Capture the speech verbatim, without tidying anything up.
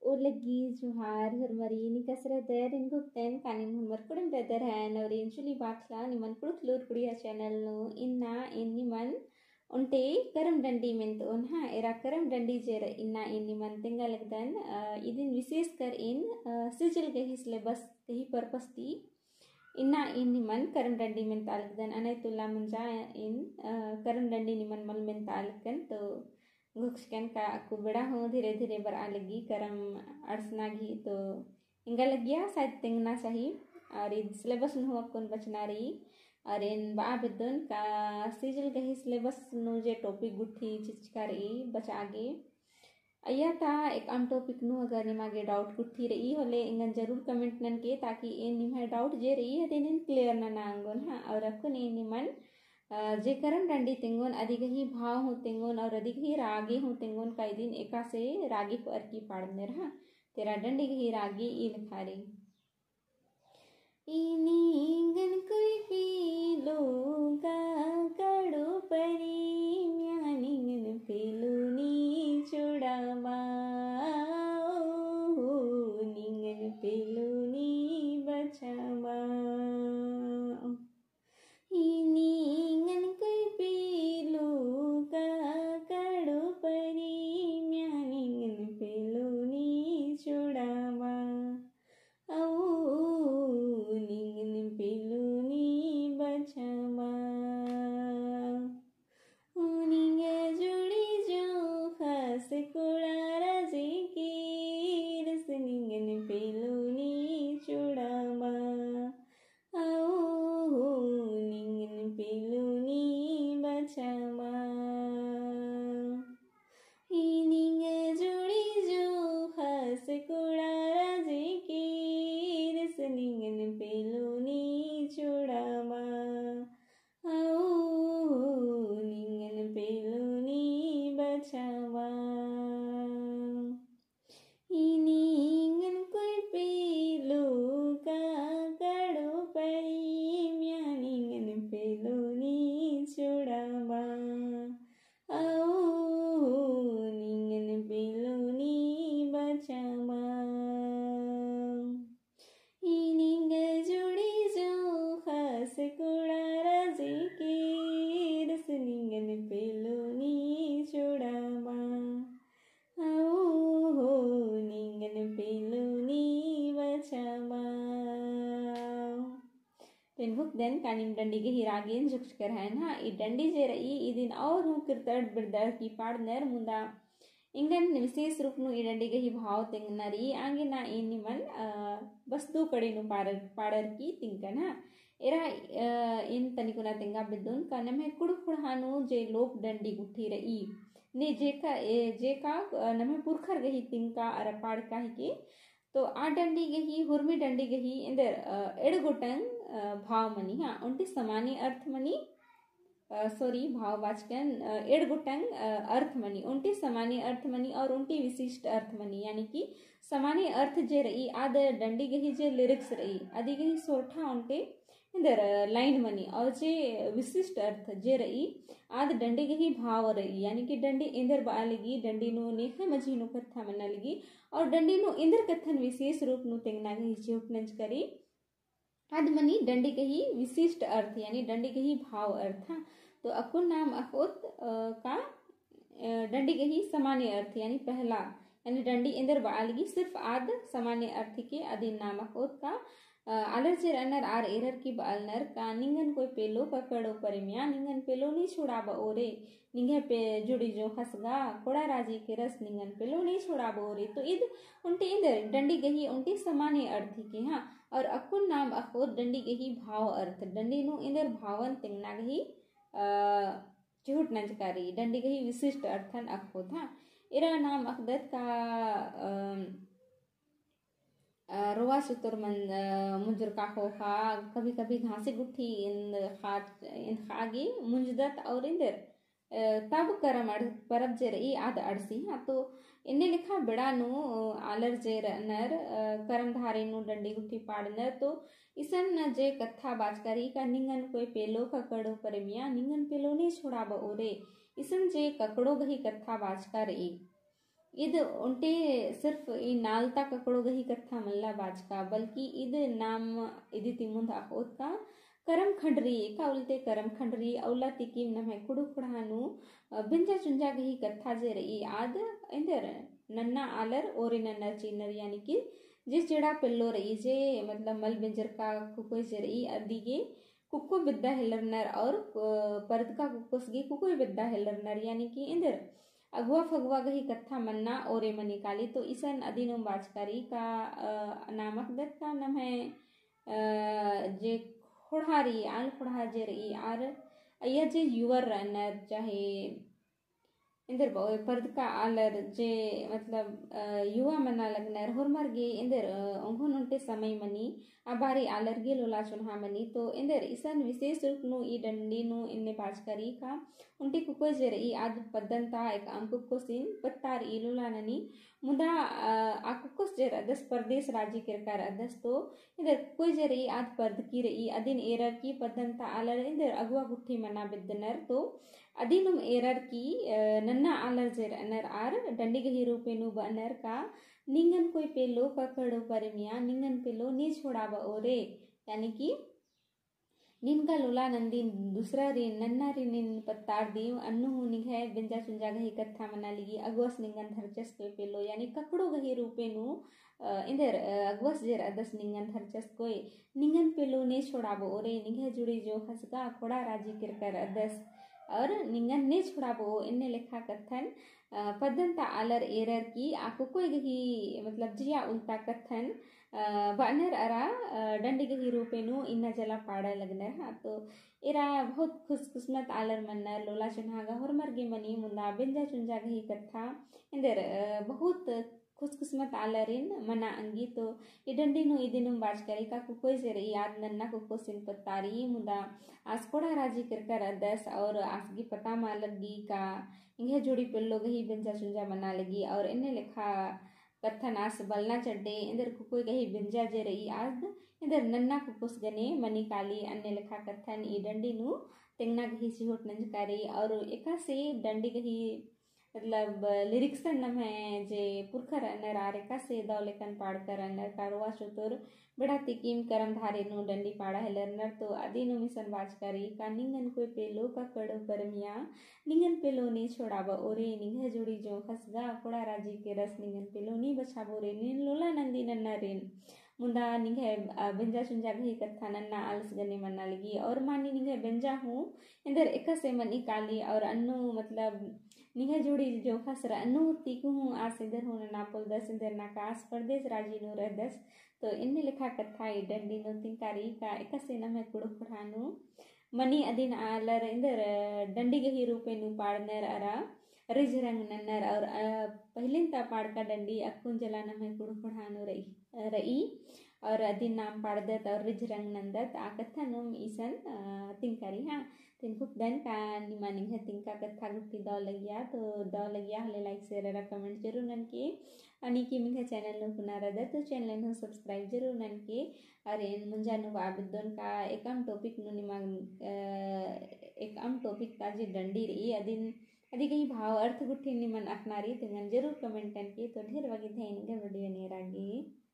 ओ लग्गी जोहार होरमरी, निंग्है एसर दर एन घोखतेन का नीम होरमर कुड़म बेद्दर हन और एन चुली बाखला निमन कुँड़ुख़ लूर कुड़िया channel नू। इन्ना एन निमन ओन्टे करम डंडी मेंतओन हाँ, एरा करम डंडी जे रई इन्ना एन निमन तेंगा लगदन, अ, इदिन विशेषकर एन, अ, सिजिल गही syllabus गही purpose ती इन्ना एन निमन करम डंडी मेंता लगदन। अनय तुला मुंजा एन, अ, करम डंडी निमन मल मेंता लगदन, तो घोखचकन का अक्कु बेड़ा हूँ धीरे धीरे बरआ लग्गी, करम अंड़सना गही तो एंगा लग्गिया शायद तेंगना चाही। और ईद syllabus नू हूँ अक्कुन बचना रई। और एन बआ बेद्दोन का सिजिल गही syllabus नू जे topic गुट्ठी चिचका रई बचआ गे, अइय्या ता एकअम topic नू अगर निमा गे doubt गुट्ठी रई होले एंगन जरूर comment ननके, ताकि एन निम्है doubt जे रई अदिन एन clear नना ओंगोन हाँ। और अक्कुन एन निमन, अ, जे करम डंडी तेंगोन अदी गही भाव हूँ तेंगोन और अदी गही रागे हूँ तेंगोन का इदिन एकासे रागे पअर की पाड़नर हाँ। तेरा डंडी गही रागे ई लेखा रई। ई निंगन कोई पेलो गा काड़ो परेम्या निंगन पेलो नी छोड़ाबा, ओ हो, निंगन पेलो नी बचाबा। ई निंगन कोई पेलो गा काड़ो परेम्या निंगन पेलो नी छोड़ाबा। अउ निंगन पेलो नी बचाबा। ओ निंग्है जोड़ी जो खास कोड़ा राजी केरस निंगन पेलो नी छोड़ाबा। अउ निंगन पेलो नी बचाबा। ई निंग्है जोड़ी जो खास कोड़ा राजी केरस निंगन पेलो नी छोड़ाबा। अउ निंगन पेलो नी बचाबा। ई निंगन कोई पेलो गा काड़ो परेम्या निंगन पेलो नी छोड़ाबा। अउ निंगन पेलो नी बचाबा। ई निंग्है जोड़ी जो खास कोड़ा राजी केरस निंगन पेलो नी छोड़ाबा। अउ हो निंगन पेलो नी बचाबा। तो एन घोखदन का नीम डंडी गही रागेन झुकचकर हन हाँ। ई डंडी जे रई इदिन और हूँ किर्तड़ बिर्दड़ की पाड़नर मुदा एंगन विशेष रूप नू ई डंडी गही भाव तेंगना रई आंगे ना एन निमन, अ, बस दू कड़ी नू पाड़र, पाड़र की तिंकन हाँ। एरा, अ, एन तनिकुना तेंगा बेद्दोन का नम्है कुँड़ुख़ ख़ोंड़हा नू जे लोक डंडी गुट्ठी रई ने जेका, ए, जेका, अ, नम्है पुरखर गही तिंका अरा पाड़का हिके। तो आ डंडी गही, हुरमी डंडी गही एन्देर, अ, एंड़ गोटंग, अ, भाव मनी हाँ, ओन्टी समानी अर्थ मनी, अ, sorry, भाव बाचकन, अ, एंड़ गोटंग, अ, अर्थ मनी, ओन्टी समानी अर्थ मनी और ओन्टी विशिष्ट अर्थ मनी, यानी कि समानी अर्थ जे रई, आद डंडी गही जे lyrics रई, अदी गही सोरठा ओन्टे एन्देर, अ, line मनी, और जे विशिष्ट अर्थ जे रई, आद डंडी गही भाव रई, यानी कि डंडी एन्देर बआ लगी, डंडी नू नेखय मझी नू कत्था मना लगी, और डंडी नू एन्देर कत्थन विशेष रूप नू तेंगना गही चिहुट नंजका रई। आद मनी डंडी गही विशिष्ट अर्थ, यानी डंडी गही भाव अर्थ, हाँ। तो अक्कुन नाम अख़ोत, अ, का, अ, डंडी गही समानी अर्थ, यानी पहला, यानी डंडी एन्देर बआ लगी, सिर्फ आद समानी अर्थ के अदिन नाम अख़ोत का, अ, आलर जे रअनर आर एरर की बअलनर का निंगन कोई पेलो ककड़ो परेम्या, निंगन पेलो नी छोड़ाबओ रे, निंग्है पे जुड़ी जो खसगा, कोड़ा राजी केरस निंगन पेलो नी छोड़ाबओ रे। तो ईद ओन्टे एन्देर डंडी गही ओन्टे समानी अर्थ के, हाँ, और अक्कुन नाम अख़ोत डंडी गही भाव अर्थ, डंडी नू एन्देर भावन तेंगना गही, अ, चिहुट नंजका रई, डंडी गही विशिष्ट अर्थन अख़ोत, हाँ। एरा नाम अख़दत का, अम, अ, रोवा सुतुर मन, अ, मुंजुरका ख़ोख़ा, कभी-कभी घासी गुट्ठी एन ख़ा-, एन ख़ा गे मुंजदत और एन्देर, अ, तब करम अड़-, परब जे रई आद अंड़सी, हाँ। तो एन्ने लेखा बेड़ा नू, अ, आलर जे रअनर, अ, करम धारी नू डंडी गुट्ठी पाड़नर, तो इसन जे कत्था बाचका रई का निंगन कोई पेलो ककड़ो परेम्या, निंगन पेलो नी छोड़ाबओ रे, इसन जे ककड़ो गही कत्था बाचका रई। ईद ओन्टे सिर्फ ई नालता ककड़ो गही कत्था मल्ला बाचका, बल्कि ईद नाम इदी ती मुन्ध अख़ोत का करम खंडरी, एका उल्ते करम खंडरी, अउला तिकिम नम्है कुँड़ुख़ ख़ोंड़हा नू, अ, बेंजा चुंजा गही कत्था जे रई आद एन्देर नन्ना आलर ओरे नन्नर चिन्नर, यानी कि जे चेड़ा पेल्लो रई, जे मतलब मल बेंजरका कुकोय जे रई, अदी गे कुक्को बेद्दा हेलरनर और, अ, परदका कुक्कोस गे कुकोय बेद्दा हेलरनर, यानी कि एन्देर अगुवा फगुवा गही कत्था मन्ना ओरे मनी काली। तो इसन अदिनुम बाचका रई का, अ, नाम अख़दत का नम्है, अ, जे ख़ोंड़हा रई, आल ख़ोंड़हा जे रई, आर अइय्या जे युवर रअनर, चाहे एन्देर बओय परदका आलर जे मतलब, अ, युवा मना लगनर होरमर गे एन्देर, अ, ओंघोन ओन्टे समय मनी, आ बारी आलर गे लोला चोन्हा मनी। तो एन्देर इसन विशेष रूप नू ई डंडी नू एन्ने बाचका रई का ओन्टे कुकोय जे रई आद पद्दन ता एकअम कुक्कोसिन पत्ता रई लोला ननी। मुदा, अ, आ कुक्कोस जे रअदस परदेस राजी केरका रअदस तो एन्देर कुकोय जे रई आद परदकी रई, अदिन एरर की पद्दन ता आलर एन्देर अगुवा गुट्ठी मना बेद्दनर। तो अदिनुम एरर की, अ, नन्ना आलर जे रअनर आर डंडी गही रूपे नू बअनर का निंगन कोई पेलो ककड़ो परमिया, निंगन पेलो ने छोड़ाबओ रे, यानी कि निंगा लोला नंदिन दूसरारिन नन्नारिन पत्तार दिम, अन्नु हूँ निंग्है बेंजा चुंजा गही कत्था मना लगी, अगुवस निंगन धरचस कोई पेलो, यानी ककड़ो गही रूपे नू, अ, एन्देर, अ, अगुवस जे रअदस निंगन धरचस कोई, निंगन पेलो ने छोड़ाबओ रे, निंग्है जुड़ी जोंख़स गा ख़ोंड़ा राजी केरका रअदस, और निंगन ने छोड़ाबओ एन्ने लेखा कत्थन, अ, पद्दन ता आलर एरर की आ कुकोय गही मतलब जिया उल्ता कत्थन, अ, बअनर अरा, अ, डंडी गही रूपे नू इन्ना जला पाड़ा लगनर। हाँ, तो एरा बहुत खुशकिस्मत आलर मन्नर, लोला चोन्हा गा होरमर गे मनी, मुदा बेंजा चुंजा गही कत्था एन्देर, अ, बहुत खुशकिस्मत आलरिन मना अंगी। तो ई डंडी नू इदिनुम बाचका रई का कुकोय जे रई आद नन्ना कुक्कोसिन पत्ता रई, मुदा आस ख़ोंड़ा राजी केरका रअदस और आस गे पता मा लग्गी का एंग्है जोड़ी पेल्लो गही बेंजा चुंजा मना लगी और एन्ने लेखा कत्थन आस बलना चड्डे एन्देर कुकोय गही बेंजा जे रई आद एन्देर नन्ना कुक्कोस गने मनी काली। अन्ने लेखा कत्थन ई डंडी नू तेंगना गही चिहुट नंजका रई और एकासे डंडी गही मतलब, lyrics तन नम्है जे पुरखर रअनर आर एकासे दव लेकन पाड़कर रअनर, का रोवा चोतोर बेड़ा तिकिम करम धारे नू डंडी पाड़ा हेलरनर। तो अदिनुम इसन बाचका रई का निंगन कोई पेलो ककड़ो परमिया, निंगन पेलो ने छोड़ाबओ रे, निंग्है जोड़ी जोंख़स गा ख़ोंड़ा राजी केरस, निंगन पेलो ने बछाबओ रे, नीन लोला नंदी नन्नारिन। मुदा निंग्है, अ, बेंजा चुंजा गही कत्था नन्ना आलस गने मना लगी। और मानी निंग्है बेंजा हूँ एन्देर एकासे मनी काली और अन्नु मतलब निंग्है जोड़ी जोंख़स रअनू तिकु हूँ आस एन्देर हूँ नना पोलदस, एन्देर नाका आस परदेस राजी नू रअदस। तो एन्ने लेखा कत्था ई डंडी नू तिंका रई का एकासे नम्है कुँड़ुख़ ख़ोंड़हा नू मनी अदिन आलर एन्देर, अ, डंडी गही रूपे नू पाड़नर अरा रिझरंग नन्नर और, अ, पहिलेन ता पाड़का डंडी अक्कुन जला नम्है कुँड़ुख़ ख़ोंड़हा नू रई, रई और अदिन नाम पाड़दत और रिझरंग नन्दत। आ कत्थानुम इसन, अ, तिंका रई। हाँ, तिन फुकदन का निमा निंग्है तिंका कत्था गुट्ठी दव लगिया, तो दव लगिया होले like, share अरा comment जरूर ननके। अनि की निंग्है channel नू पुना रअदर तो channel नू subscribe जरूर ननके। और एन मुंजा नू बआ बेद्दोन का एकअम topic नू निमा, अ, एकअम topic ता जे डंडी रई, अदिन अदी गही भाव अर्थ गुट्ठी निमन अख़ना रई, तेंगन जरूर comment ननके। तो ढेर बग्गे धैन गे video नेरा गे।